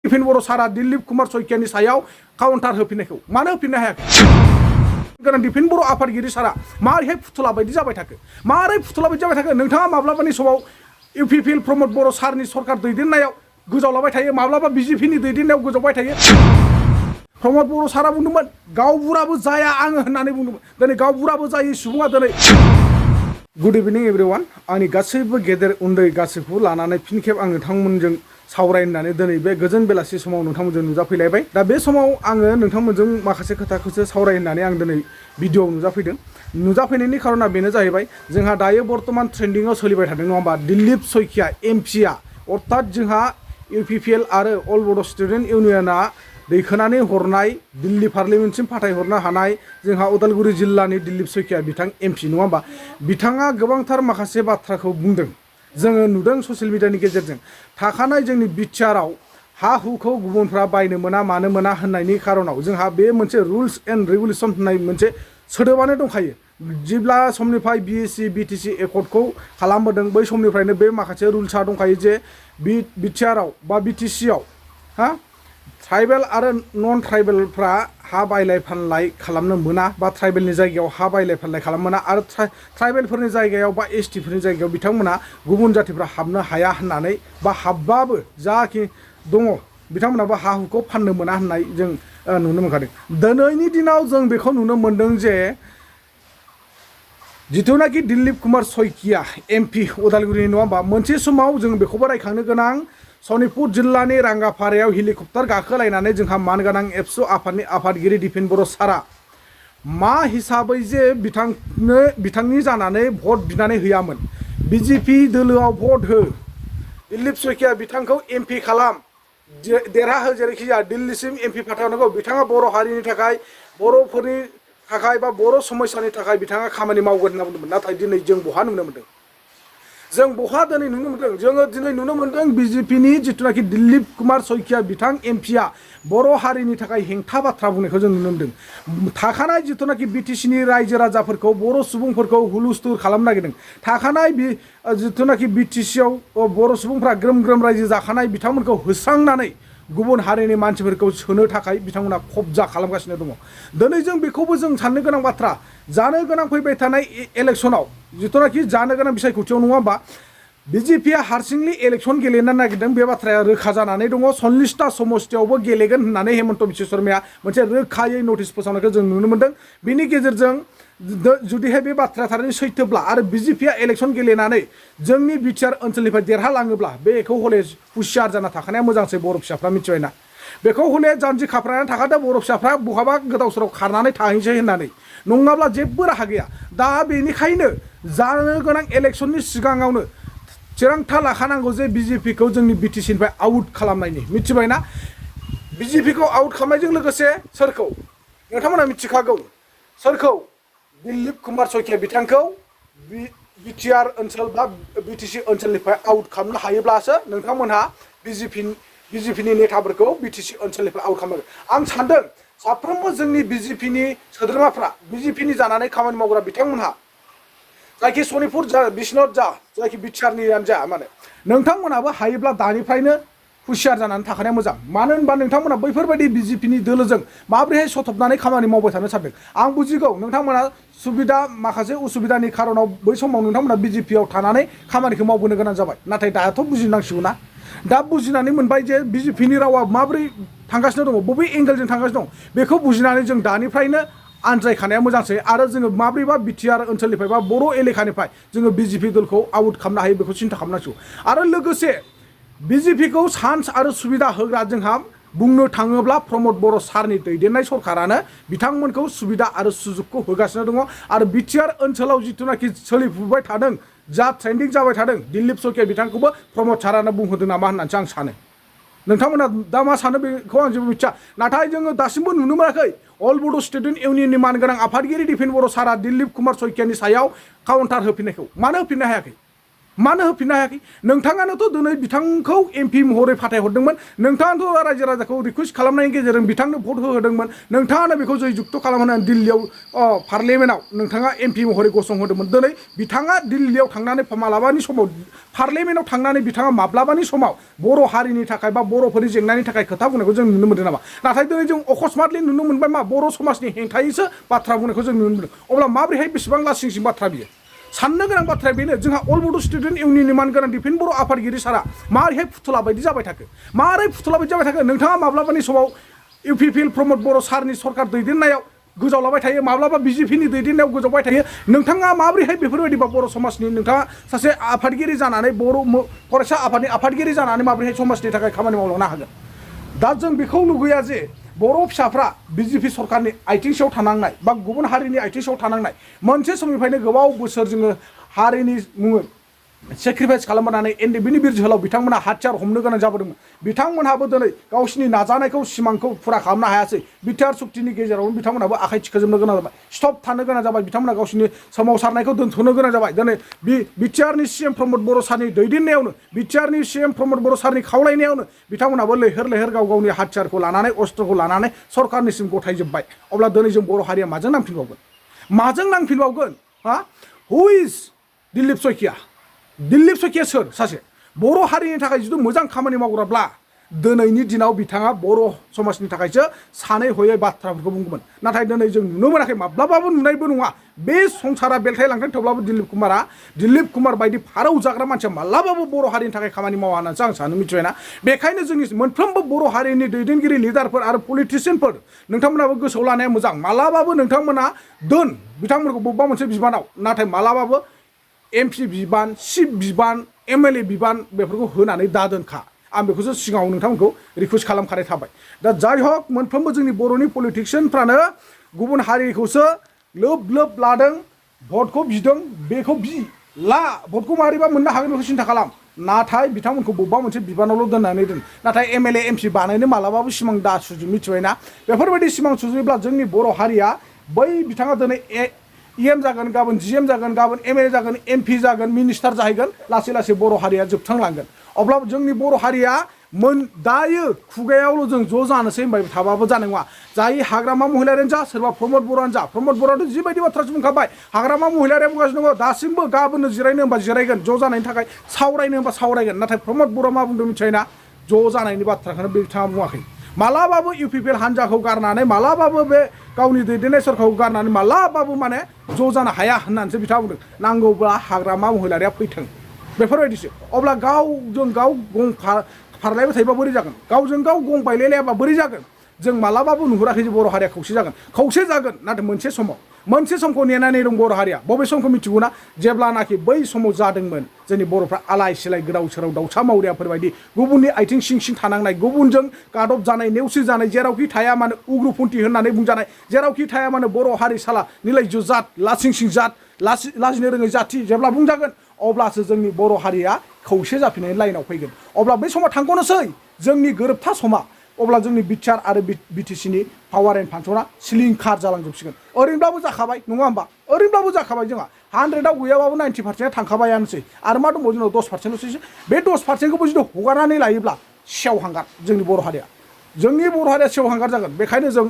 डिफेन बर' सारा दिलीप कुमार सैकियानि सायाव काउन्टार होफिननायखौ मानो होफिननो हायाखै गोनां डिफेन बर' आफादगिरि सारा मारैहाय फुथुला बायदि जाबाय थाखो मारै फुथुला बायदि जाबाय थाखो नोंथाङा माब्लाबानि समाव इउपिपिएल प्रमद बर' सारनि सरकार दैदेननायाव गोजावलाबाय थायो माब्लाबा बिजेपिनि दैदेननायाव गोजावबाय थायो प्रमद बर' सारा बुंदोंमोन गावबुराबो जाया आङो होननानै बुंदोंमोन दिनै गावबुराबो जायै सुबुङा दिनै गुड इभिनिं एभरिवान आंनि गासैबो गेदेर उन्दै गासैखौबो लानानै फिन खेब आं नोंथांमोनजों सावरायनानै दिनै बे गोजोन बेलासि समाव नोंथांमोनजों नुजाफैलायबाय दा बे समाव आङो नोंथांमोनजों माखासे खोथाखौसो सावरायनानै आं दिनै भिडिअ नुजाफैनायनि खारना बेनो जाहैबाय जोंहा दायो बर्तमान ट्रेन्डिंआव सोलिबाय थादों नङा होमबा दिलीप सैकिया एमपिआ अर्थात जोंहा इउपिपिएल आरो अल बड' स्टुडेन्ट इउनियना दैखोनानै हरनाय दिल्ली पार्लियामेन्टसिम फाथायहरनो हानाय जोंहा उदालगुरि जिल्लानि दिलीप सैकिया बिथां एमपि नङा होमबा बिथाङा गोबांथार माखासे बाथ्राखौ बुंदों जोङो नुदों ससियेल मिडियानि गेजेरजों थाखानाय जोंनि बिटिआरआव हा हुखौ गुबुनफ्रा बायनो मोना मानो मोना होननायनि खारनाव जोंहा बे मोनसे रुल्स एन्ड रेगुलेसन होननाय मोनसे सोदोबानो दंखायो जेब्ला समनिफ्राय बिएससि बिटिसि एकर्डखौ खालामबोदों बै समनिफ्रायनो बे माखासे रुल्सआ दंखायो जे बिटिआरआव बा बिटिसिआव हा ट्राइबेल आरो नन ट्राइबेलफ्रा हा बायलाय फानलाय खालामनो मोना बा ट्राइबेलनि जायगायाव हा बायलाय फानलाय खालामनो मोना आरो ट्राइबेलफोरनि जायगायाव बा एसटिफोरनि जायगायाव बिथांमोना गुबुन जातिफ्रा हाबनो हाया होननानै बा हाबबाबो जाखि दङ बिथांमोनाबो हा हुखौ फाननो मोना होननाय जों नुनो मोनखादों दिनैनि दिनाव जों बेखौ नुनो मोनदों जे जिथुनाखि दिलीप कुमार सैकिया एमपि उदालगुरिनि नङा होमबा मोनसे समाव जों बेखौबो रायखांनो गोनां सनितपुर जिल्लानि रांगाफारायाव हेलिकप्टार गाखोलायनानै जोंहा मानगोनां एबसु आफादनि आफादगिरि दिफेन बर' सारा मा हिसाबै जे बिथांनि जानानै भट बिनानै होयामोन बिजेपि दोलोआव भट हो दिलीप सैकिया बिथांखौ एमपि खालाम देरहाहो जेरैखि जाया दिल्लीसिम एमपि फाथायहरनांगौ बिथाङा बर' हारिनि थाखाय बर'फोरनि थाखाय बा बर' समस्यानि थाखाय बिथाङा खामानि मावगोन होनना बुंदोंमोन नाथाय दिनै जों बहा नुनो मोनदों जों बहा दिनै नुनो मोनदों जोङो दिनै नुनो मोनदों बिजेपिनि जिथुनाखि दिलीप कुमार सैकिया बिथां एमपिआ बर' हारिनि थाखाय हेंथा बाथ्रा बुंनायखौ जों नुनो मोनदों थाखानाय जिथुनाखि बिटिसिनि रायजो राजाफोरखौ बर' सुबुंफोरखौ हुलुस्थुर खालामनो नागिरदों थाखानाय जिथुनाखि बिटिसिआव बर' सुबुंफ्रा ग्रोम ग्रोम रायजो जाखानाय बिथांमोनखौ होस्रांनानै गुबुन हारिनि मानसिफोरखौ सोनो थाखाय बिथांमोना खबजा खालामगासिनो दङ दिनै जों बेखौबो जों साननो गोनां बाथ्रा जानो गोनां फैबाय थानाय इलेक्सनाव जिथुनाखि जानो गोनां बिसायख'थियाव नङा होमबा बिजेपिआ हारसिंलि इलेक्सन गेलेनो नागिरदों बे बाथ्राया रोखा जानानै दङ 40टा समस्तियावबो गेलेगोन होननानै हेमन्त बिश्व शर्माया मोनसे रोखायै नटिस फोसावनायखौ जों नुनो मोनदों बिनि गेजेरजों जुदिहाय बे बाथ्राया थारैनो सैथोब्ला आरो बिजेपिआ इलेक्सन गेलेनानै जोंनि बिटिआर ओनसोलनिफ्राय देरहालाङोब्ला बेखौ हले हुसियार जाना थाखानाया मोजांसै बर' फिसाफ्रा मिथिबायना बेखौ हले जानजि खाफ्रानानै थाखादो बर' फिसाफ्रा बहाबा गोदाव सोराव खारनानै थाहैसै होननानै नङाब्ला जेबो राहा गैया दा बेनिखायनो जानो गोनां इलेक्सननि सिगाङावनो थिरांथा लाखानांगौ जे बिजेपिखौ जोंनि बिटिसिनिफ्राय आउट खालामनायनि मिथिबायना बिजेपिखौ आउट खालामनायजों लोगोसे सोरखौ नोंथांमोना मिथिखागौ सोरखौ दिलीप कुमार सैकिया बिथांखौ बिटिआर ओनसोल बा बिटिसि ओनसोलनिफ्राय आउट खालामनो हायोब्लासो नोंथांमोनहा बिजेपिनि नेताफोरखौ बिटिसि ओनसोलनिफ्राय आउट खालामनांगोन आं सानदों साफ्रोमबो जोंनि बिजेपिनि सोद्रोमाफ्रा बिजेपिनि जानानै खामानि मावग्रा बिथांमोनहा जायखि सनितपुर जा बिश्वनाथ जा जायखि बिटिआरनियानो जा माने नोंथांमोनाबो हायोब्ला दानिफ्रायनो हुसियार जानानै थाखानाया मोजां मानो होनबा नोंथांमोना बैफोरबायदि बिजेपिनि दोलोजों माबोरैहाय सथबनानै खामानि मावबाय थानो सानदों आं बुजिगौ नोंथांमोना सुबिदा माखासे उसुबिदानि खारनाव बै समाव नोंथांमोना बिजेपिआव थानानै खामानिखौ मावबोनो गोनां जाबाय नाथाय दाथ' बुजिनांसिगौ ना दा बुजिनानै मोनबाय जे बिजेपिनि रावा माबोरै थांगासिनो दङ बबे एंगेलजों थांगासिनो दं बेखौ बुजिनानै जों दानिफ्रायनो आनज्रायखानाया मोजांसै आरो जोङो माब्रैबा बिटिआर ओनसोलनिफ्राय बा बर' एलेखानिफ्राय जोङो बिजेपि दलखौ आउट खालामनो हायो बेखौ सिन्था खालामनांसिगौ आरो लोगोसे बिजेपिखौ चान्स आरो सुबिदा होग्रा जोंहा बुंनो थाङोब्ला प्रमद बर' सारनि दैदेननाय सरकारानो बिथांमोनखौ सुबिदा आरो सुजुगखौ होगासिनो दङ आरो बिटिआर ओनसोलाव जिथुनाखि सोलिफुबाय थादों जा ट्रेन्डिं जाबाय थादों दिलीप सैकिया बिथांखौबो प्रमद सारानो बुंहोदों नामा होननानैसो आं सानो नोंथांमोना दा मा सानो बेखौ आं जेबो मिथिया नाथाय जोङो दासिमबो नुनो मोनाखै अल बड' स्टुडेन्ट इउनियननि मानगोनां आफादगिरि दिफेन बर' सारा दिलीप कुमार सैकियानि सायाव काउन्टार होफिननायखौ मानो होफिननो हायाखै मानो होफिननो हायाखै नोंथाङानोथ' दिनै बिथांखौ एमपि महरै फाथायहरदोंमोन नोंथाङाथ' रायजो राजाखौ रिकुवेस्ट खालामनायनि गेजेरजों बिथांनो भट होहोदोंमोन नोंथाङानो बेखौ जयजुक्त खालामहोनानै दिल्लीयाव पार्लियामेन्टआव नोंथाङा एमपि महरै गसंहोदोंमोन दिनै बिथाङा दिल्लीयाव थांनानै मालाबानि समाव पार्लियामेन्टआव थांनानै बिथाङा माब्लाबानि समाव बर' हारिनि थाखाय बा बर'फोरनि जेंनानि थाखाय खोथा बुंनायखौ जों नुनो मोनदों नामा नाथाय दिनै जों अकस्मातलि नुनो मोनबाय मा बर' समाजनि हेंथायैसो बाथ्रा बुंनायखौ जों नुनो मोनदों अब्ला माबोरैहाय बेसेबां लासिं सिं बाथ्रा बियो साननो गोनां बाथ्राया बेनो जोंहा अल बड' स्टुडेन्ट इउनियननि मानगोनां दिफेन बर' आफादगिरि सारा मारैहाय फुथुला बायदि जाबाय थाखो मारै फुथुला बायदि जाबाय थाखो नोंथाङा माब्लाबानि समाव इउपिपिएल प्रमद बर' सारनि सरकार दैदेननायाव गोजावलाबाय थायो माब्लाबा बिजेपिनि दैदेननायाव गोजावबाय थायो नोंथाङा माबोरैहाय बेफोरबायदिबा बर' समाजनि नोंथाङा सासे आफादगिरि जानानै बर' फरायसा आफादनि आफादगिरि जानानै माबोरैहाय समाजनि थाखाय खामानि मावलांनो हागोन दा जों बेखौ लुगैया जे बर' फिसाफ्रा बिजेपि सरकारनि आथिं सायाव थानांनाय बा गुबुन हारिनि आथिं सायाव थानांनाय मोनसे समनिफ्रायनो गोबाव बोसोर जोङो हारिनि मुङै सेक्रिफाइस खालामनानै एनडिएफबिनि बिर जोहोलाव बिथांमोना हाथियार हमनो गोनां जाबोदोंमोन बिथांमोनहाबो दिनै गावसिनि नाजानायखौ सिमांखौ फुरा खालामनो हायासै बिटिआर सुक्तिनि गेजेरावनो बिथांमोनाबो आखाइ थिखोजोबनो गोनां जाबाय स्टप थानो गोनां जाबाय बिथांमोना गावसिनि सोमावसारनायखौ दोनथ'नो गोनां जाबाय दिनै बिटिआरनि सिएम प्रमद बर' सारनि दैदेननायावनो बिटिआरनि सिएम प्रमद बर' सारनि खावलायनायावनो बिथांमोनाबो लैहोर लैहोर गाव गावनि हाथियारखौ लानानै अस्त्रखौ लानानै सरकारनिसिम गथायजोब्बाय अब्ला दिनै जों बर' हारिया माजों नांफिनबावगोन हा हु इज दिलीप सैकिया सोर सासे बर' हारिनि थाखाय जुदि मोजां खामानि मावग्राब्ला दिनैनि दिनाव बिथाङा बर' समाजनि थाखायसो सानै हयै बाथ्राफोरखौ बुंगौमोन नाथाय दिनै जों नुनो मोनाखै माब्लाबाबो नुनायबो नङा बे संसारा बेलथायलांथों थेवब्लाबो दिलीप कुमार बायदि फारौ जाग्रा मानसिया माब्लाबाबो बर' हारिनि थाखाय खामानि मावा होननानैसो आं सानो मिथिबायना बेखायनो जोंनि मोनफ्रोमबो बर' हारिनि दैदेनगिरि लिडारफोर आरो पलिटिसियानफोर नोंथांमोनाबो गोसोआव लानाया मोजां मालाबाबो नोंथांमोना बिथांमोनखौ बबेबा मोनसे बिबानाव नाथाय मालाबाबो एमपि बिबान सिप बिबान एमएलए बिबान बेफोरखौ होनानै दादोनखा आं बेखौसो सिगाङाव नोंथांमोनखौ रिकुवेस्ट खालामखानाय थाबाय दा जाय हक मोनफ्रोमबो जोंनि बर'नि पलिटिशियानफ्रानो गुबुन हारिखौसो लोब लादों भटखौ बिदों बेखौ भटखौ मारैबा मोननो हागोन बेखौ सिन्था खालाम नाथाय बिथांमोनखौ बबेबा मोनसे बिबानावल' दोननानै दोन नाथाय एमएलए एमपि बानायनो मालाबाबो सिमां दा सुजु मिथिबायना बेफोरबायदि सिमां सुजुयोब्ला जोंनि बर' हारिया बै बिथाङा दिनै इएम जागोन गाबोन जिएम जागोन गाबोन एमएलए जागोन एमपि जागोन मिनिस्टार जाहैगोन लासै लासै बर' हारिया जोबस्रांलांगोन अब्ला जोंनि बर' हारिया दायो खुगायावल' जों ज' जानोसै होनबाय थाबाबो जानाय नङा जाय हाग्रामा महिलारियानो जा सोरबा प्रमद बर'आनो जा प्रमद बर'आथ' जिबायदि बाथ्रासो बुंखाबाय हाग्रामा महिलारिया बुंगासिनो दङ दासिमबो गाबोननो जिरायनो होनबा जिरायगोन ज' जानायनि थाखाय सावरायनो होनबा सावरायगोन नाथाय प्रमद बर'आ मा बुंदों मिथिबायना ज' जानायनि बाथ्राखौनो बिथाङा बुङाखै मालाबाबो इउपिपिएल हान्जाखौ गारनानै मालाबाबो बे गावनि दैदेननाय सरकारखौ गारनानै मालाबाबो माने ज' जानो हाया होननानैसो बिथाङा बुंदों नांगौब्ला हाग्रामा महिलारिया फैथों बेफोरबायदिसो अब्ला गावजों गाव गं फारलायबाय थायोबा बोरै जागोन गावजों गाव गं बायलायलायाबा बोरै जागोन जों मालाबाबो नुहुराखै जे बर' हारिया खौसे जागोन नाथाय मोनसे समखौ नेनानै दं बर' हारिया बबे समखौ मिथिगौ ना जेब्लानाखि बै समाव जादोंमोन जोंनि बर'फ्रा आलाय सिलाय गोदाव सोराव दाउसा मावरियाफोरबायदि गुबुननि आथिं सिं थानांनाय गुबुनजों गादब जानाय नेवसि जानाय जेरावखि थाया मानो उग्रपन्थी होननानै बुंजानाय जेरावखि थाया मानो बर' हारि साला निलायजु जात लासिं सिं जात लाजिनो रोङै जाथि जेब्ला बुंजागोन अब्लासो जोंनि बर' हारिया खौसे जाफिननायनि लाइनाव फैगोन अब्ला बै समाव थांग'नोसै जोंनि गोरोबथा समा अब्ला जोंनि बिटिआर आरो बिटिसिनि पावार एन्ड फांसना सिलिंखार जालांजोबसिगोन ओरैनोब्लाबो जाखाबाय नङा होमबा ओरैनोब्लाबो जाखाबाय जोंहा 100आव गैयाबाबो 90% थांखाबायानोसै आरो मा दंबावो जोंनाव 10%ल'सै बे 10%खौबो जुदि हगारनानै लायोब्ला सेवहांगार जोंनि बर' हारिया सेवहांगार जागोन बेखायनो जों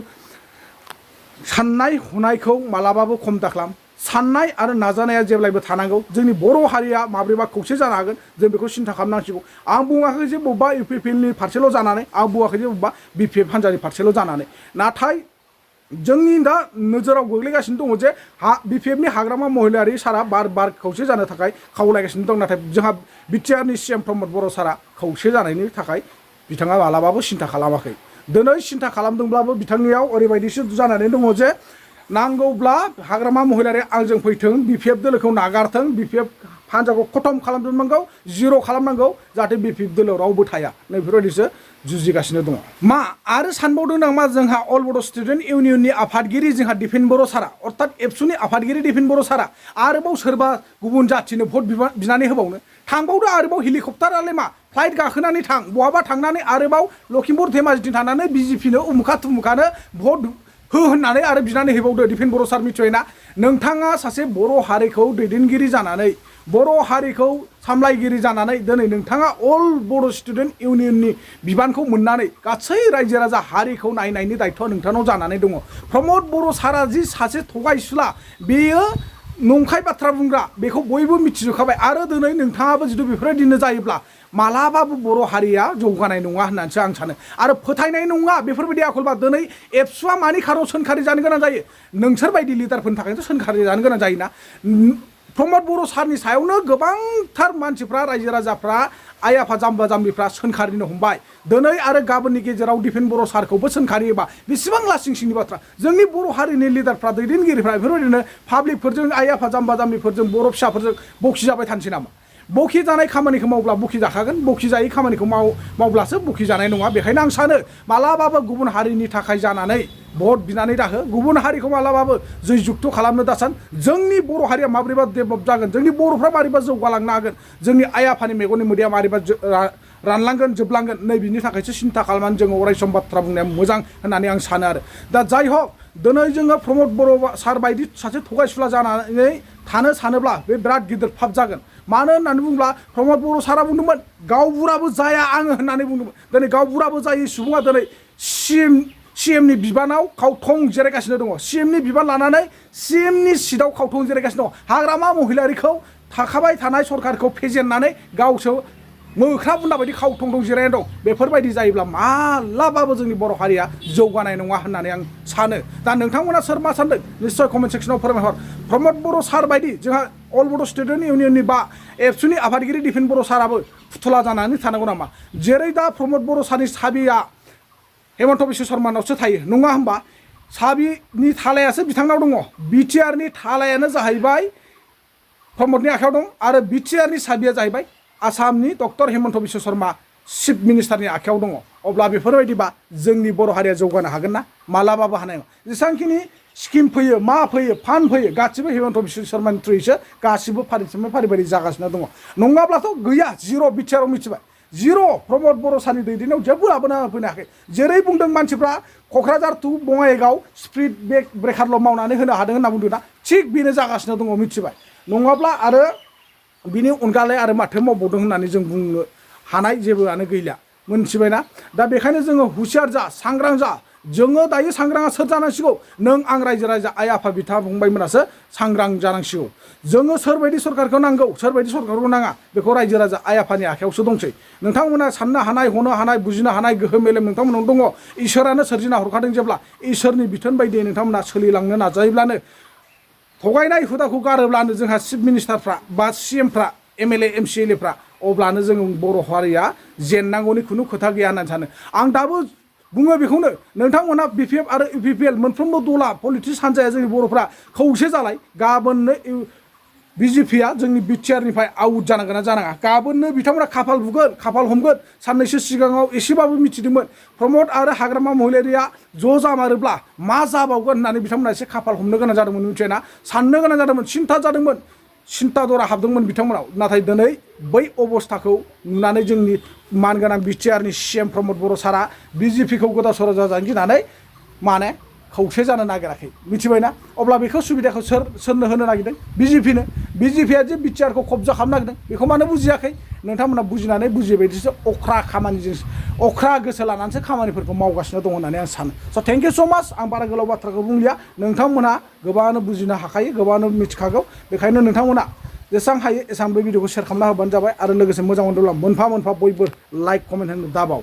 साननाय हनायखौ मालाबाबो खम दाखालाम साननाय आरो नाजानाया जेब्लायबो थानांगौ जोंनि बर' हारिया माब्रैबा खौसे जानो हागोन जों बेखौ सिन्था खालामनांसिगौ आं बुङाखै जे बबेबा इउपिपिएलनि फारसेल' जानानै आं बुङाखै जे बबेबा बिपिएफ हान्जानि फारसेल' जानानै नाथाय जोंनि दा नोजोराव गोग्लैगासिनो दङ जे बिपिएफनि हाग्रामा महिलारि सारा बार खौसे जानो थाखाय खावलायगासिनो दं नाथाय जोंहा बिटिआरनि सिएम प्रमद बर' सारा खौसे जानायनि थाखाय बिथाङा मालाबाबो सिन्था खालामाखै दिनै सिन्था खालामदोंब्लाबो बिथांनियाव ओरैबायदिसो जानानै दङ जे नांगौब्ला हाग्रामा महिलारिया आंजों फैथों बिपिएफ दोलोखौ नागारथों बिपिएफ हान्जाखौ खतम खालामजोबनांगौ जिर' खालामनांगौ जाहाथे बिपिएफ दोलोआव रावबो थाया नैफोरबायदिसो जुजिगासिनो दङ मा आरो सानबावदों नामा जोंहा अल बड' स्टुडेन्ट इउनियननि आफादगिरि जोंहा दिफेन बर' सारा अर्थात एबसुनि आफादगिरि दिफेन बर' सारा आरोबाव सोरबा गुबुन जाथिनो भट बिनानै होबावनो थांबावदो आरोबाव हेलिकप्टारालाय मा फ्लाइट गाखोनानै थां बहाबा थांनानै आरोबाव लखिमपुर धेमाजिथिं थांनानै बिजेपिनो उमुखा तुमुखानो भट होननानै आरो बिनानै हैबावदो दिफेन बर' सार मिथिबायना नोंथाङा सासे बर' हारिखौ दैदेनगिरि जानानै बर' हारिखौ सामलायगिरि जानानै दिनै नोंथाङा अल बर' स्टुडेन्ट इउनियननि बिबानखौ मोननानै गासै रायजो राजा हारिखौ नायनायनि दायथ'आ नोंथांनाव जानानै दङ। प्रमद बर' सारा जि सासे थगायसुला बेयो नंखाय बाथ्रा बुंग्रा बेखौ बयबो मिथिजोबखाबाय आरो दिनै नोंथाङाबो जुदि बेफोरबायदिनो जायोब्ला मालाबाबो बर' हारिया जौगानाय नङा होननानैसो आं सानो आरो फोथायनाय नङा बेफोरबायदि आखलबा दिनै एबसुआ मानि खारनाव सोंखारि जानो गोनां जायो नोंसोरबायदि लिडारफोरनि थाखायथ' सोंखारि जानो गोनां जायोना। प्रमद बर' सारनि सायावनो गोबांथार मानसिफ्रा रायजो राजाफ्रा आइ आफा जाम्बा जाम्बिफ्रा सोंखारिनो हमबाय दिनै आरो गाबोननि गेजेराव दिफेन बर' सारखौबो सोंखारियोबा बेसेबां लासिं सिंनि बाथ्रा जोंनि बर' हारिनि लिडारफ्रा दैदेनगिरिफ्रा बेफोरबायदिनो पाब्लिकफोरजों आइ आफा जाम्बा जाम्बिफोरजों बर' फिसाफोरजों बखि जाबाय थानोसै नामा? बखि जानाय खामानिखौ मावब्ला बखि जाखागोन बखि जायै खामानिखौ मावब्लासो बखि जानाय नङा। बेखायनो आं सानो मालाबाबो गुबुन हारिनि थाखाय जानानै भट बिनानै दाहो गुबुन हारिखौ मालाबाबो जयजुक्त खालामनो दासान। जोंनि बर' हारिया माबोरैबा डेभेलप जागोन जोंनि बर'फ्रा माबोरैबा जौगालांनो हागोन जोंनि आइ आफानि मेगननि मोदैया माबोरैबा रानलांगोन जोबलांगोन नै बिनि थाखायसो सिन्था खालामनानै जोङो अरायसम बाथ्रा बुंनाया मोजां होननानै आं सानो आरो दा जाय हक दिनै जोङो प्रमद बर' सार बायदि सासे थगायसुला जानानै थानो सानोब्ला बे बिराद गिदिर फाब जागोन। मानो होननानै बुङोब्ला प्रमद बर' सारा बुंदोंमोन गावबुराबो जाया आङो होननानै बुंदोंमोन दिनै गावबुराबो जायै सुबुङा दिनै सिएमनि बिबानाव खावथं जिरायगासिनो दङ। सिएमनि बिबान लानानै सिएमनि सिटआव खावथं जिरायगासिनो दङ। हाग्रामा महिलारिखौ थाखाबाय थानाय सरकारखौ फेजेननानै गावसो मोख्रा बुन्दा बायदि खावथं जिरायनानै दं। बेफोरबायदि जायोब्ला मालाबाबो जोंनि बर' हारिया जौगानाय नङा होननानै आं सानो। दा नोंथांमोना सोर मा सानदों निस्सय कमेन्ट सेक्सनाव फोरमायहर। प्रमद बर' सार बायदि जोंहा अल बर' स्टुडेन्ट इउनियननि बा एबसुनि आफादगिरि दिफेन बर' साराबो फुथुला जानानै थानांगौ नामा? जेरै दा प्रमद बर' सारनि साबिया हेमन्त बिश्व शर्मानावसो थायो नङा होमबा? साबिनि थालायासो बिथांनाव दङ। बिटिआरनि थालायानो जाहैबाय प्रमदनि आखायाव दं आरो बिटिआरनि साबिया जाहैबाय आसामनि डक्टर हेमन्त बिश्व शर्मा चिफ मिनिस्टारनि आखायाव दङ। अब्ला बेफोरबायदिबा जोंनि बर' हारिया जौगानो हागोन ना? मालाबाबो हानाय नङा। जेसेबांखिनि स्किम फैयो मा फैयो फान्ड फैयो गासिबो हेमन्त बिश्व शर्मानि थ्रुयैसो गासिबो फारि जागासिनो दङ। नङाब्लाथ' गैया जिर' बिटिआराव मिथिबाय जिर' प्रमद बर' सारनि दैदेननायाव जेबो लाबोना फैनो हायाखै। जेरै बुंदों मानसिफ्रा क'क्राझार टु बङाइगाव स्पिड ब्रेकारल' मावनानै होनो हादों होनना बुंदों ना थिग बेनो जागासिनो दङ मिथिबाय। नङाब्ला आरो बिनि अनगालाय आरो माथो मावबावदों होननानै जों बुंनो हानाय जेबोआनो गैला मोनथिबायना? दा बेखायनो जोङो हुसियार जा सांग्रां जा। जोङो दायो सांग्राङा सोर जानांसिगौ? नों आं रायजो राजा आइ आफा बिदा फंबायमोनासो सांग्रां जानांसिगौ। जोङो सोरबायदि सरकारखौ नांगौ सोरबायदि सरकारखौ नाङा बेखौ रायजो राजा आइ आफानि आखायावसो दंसै। नोंथांमोना साननो हानाय हनो हानाय बुजिनो हानाय गोहो मेलेम नोंथांमोनाव दङ। इसोरानो सोरजिना हरखादों जेब्ला इसोरनि बिथोन बायदियै नोंथांमोना सोलिलांनो नाजायोब्लानो थगायनाय हुदाखौ गारोब्लानो जोंहा चिफ मिनिस्टारफ्रा बा सिएमफ्रा एमएलए एमसिएलएफ्रा अब्लानो जों बर' हारिया जेननांगौनि खुनु खोथा गैया होननानै सानो। आं दाबो बुङो बेखौनो नोंथांमोना बिपिएफ आरो इउपिपिएल मोनफ्रोमबो दला पलिटिक्स हान्जाया जोंनि बर'फ्रा खौसे जालाय गाबोननो बिजेपिया जोंनि बिटिआरनिफ्राय आउट जानांगोन ना जानाङा। गाबोननो बिथांमोना खाफाल बुगोन खाफाल हमगोन। साननैसो सिगाङाव एसेबाबो मिथिदोंमोन प्रमद आरो हाग्रामा महिलारिया ज' जामारोब्ला मा जाबावगोन होननानै बिथांमोना एसे खाफाल हमनो गोनां जादोंमोन मिथिबायना? साननो गोनां जादोंमोन सिन्था जादोंमोन सिन्था दरा हाबदोंमोन बिथांमोनाव। नाथाय दिनै बै अबस्थाखौ नुनानै जोंनि मानगोनां बिटिआरनि सिएम प्रमद बर' सारा बिजेपिखौ गोदाव सोराव जाजानो गिनानै माने खौसे जानो नागिराखै मिथिबायना? अब्ला बेखौ सुबिदाखौ सोरनो होनो नागिरदों? बिजेपिनो। बिजेपिया जे बिटिआरखौ कब्जा खालामनो नागिरदों बेखौ मानो बुजियाखै? नोंथांमोना बुजिनानै बुजियै बायदिसो अख्रा खामानिजों अख्रा गोसो लानानैसो खामानिफोरखौ मावगासिनो दं होननानै आं सानो। स' थेंक इउ स' माच। आं बारा गोलाव बाथ्राखौ बुंलिया। नोंथांमोनहा गोबाङानो बुजिनो हाखायो गोबाङानो मिथिखागौ। बेखायनो नोंथांमोना जेसेबां हायो एसेबां बे भिडिअखौ शेयार खालामना होबानो जाबाय आरो लोगोसे मोजां मोनदोंब्ला मोनफा मोनफा बयबो लाइक कमेन्ट होनो दाबाव।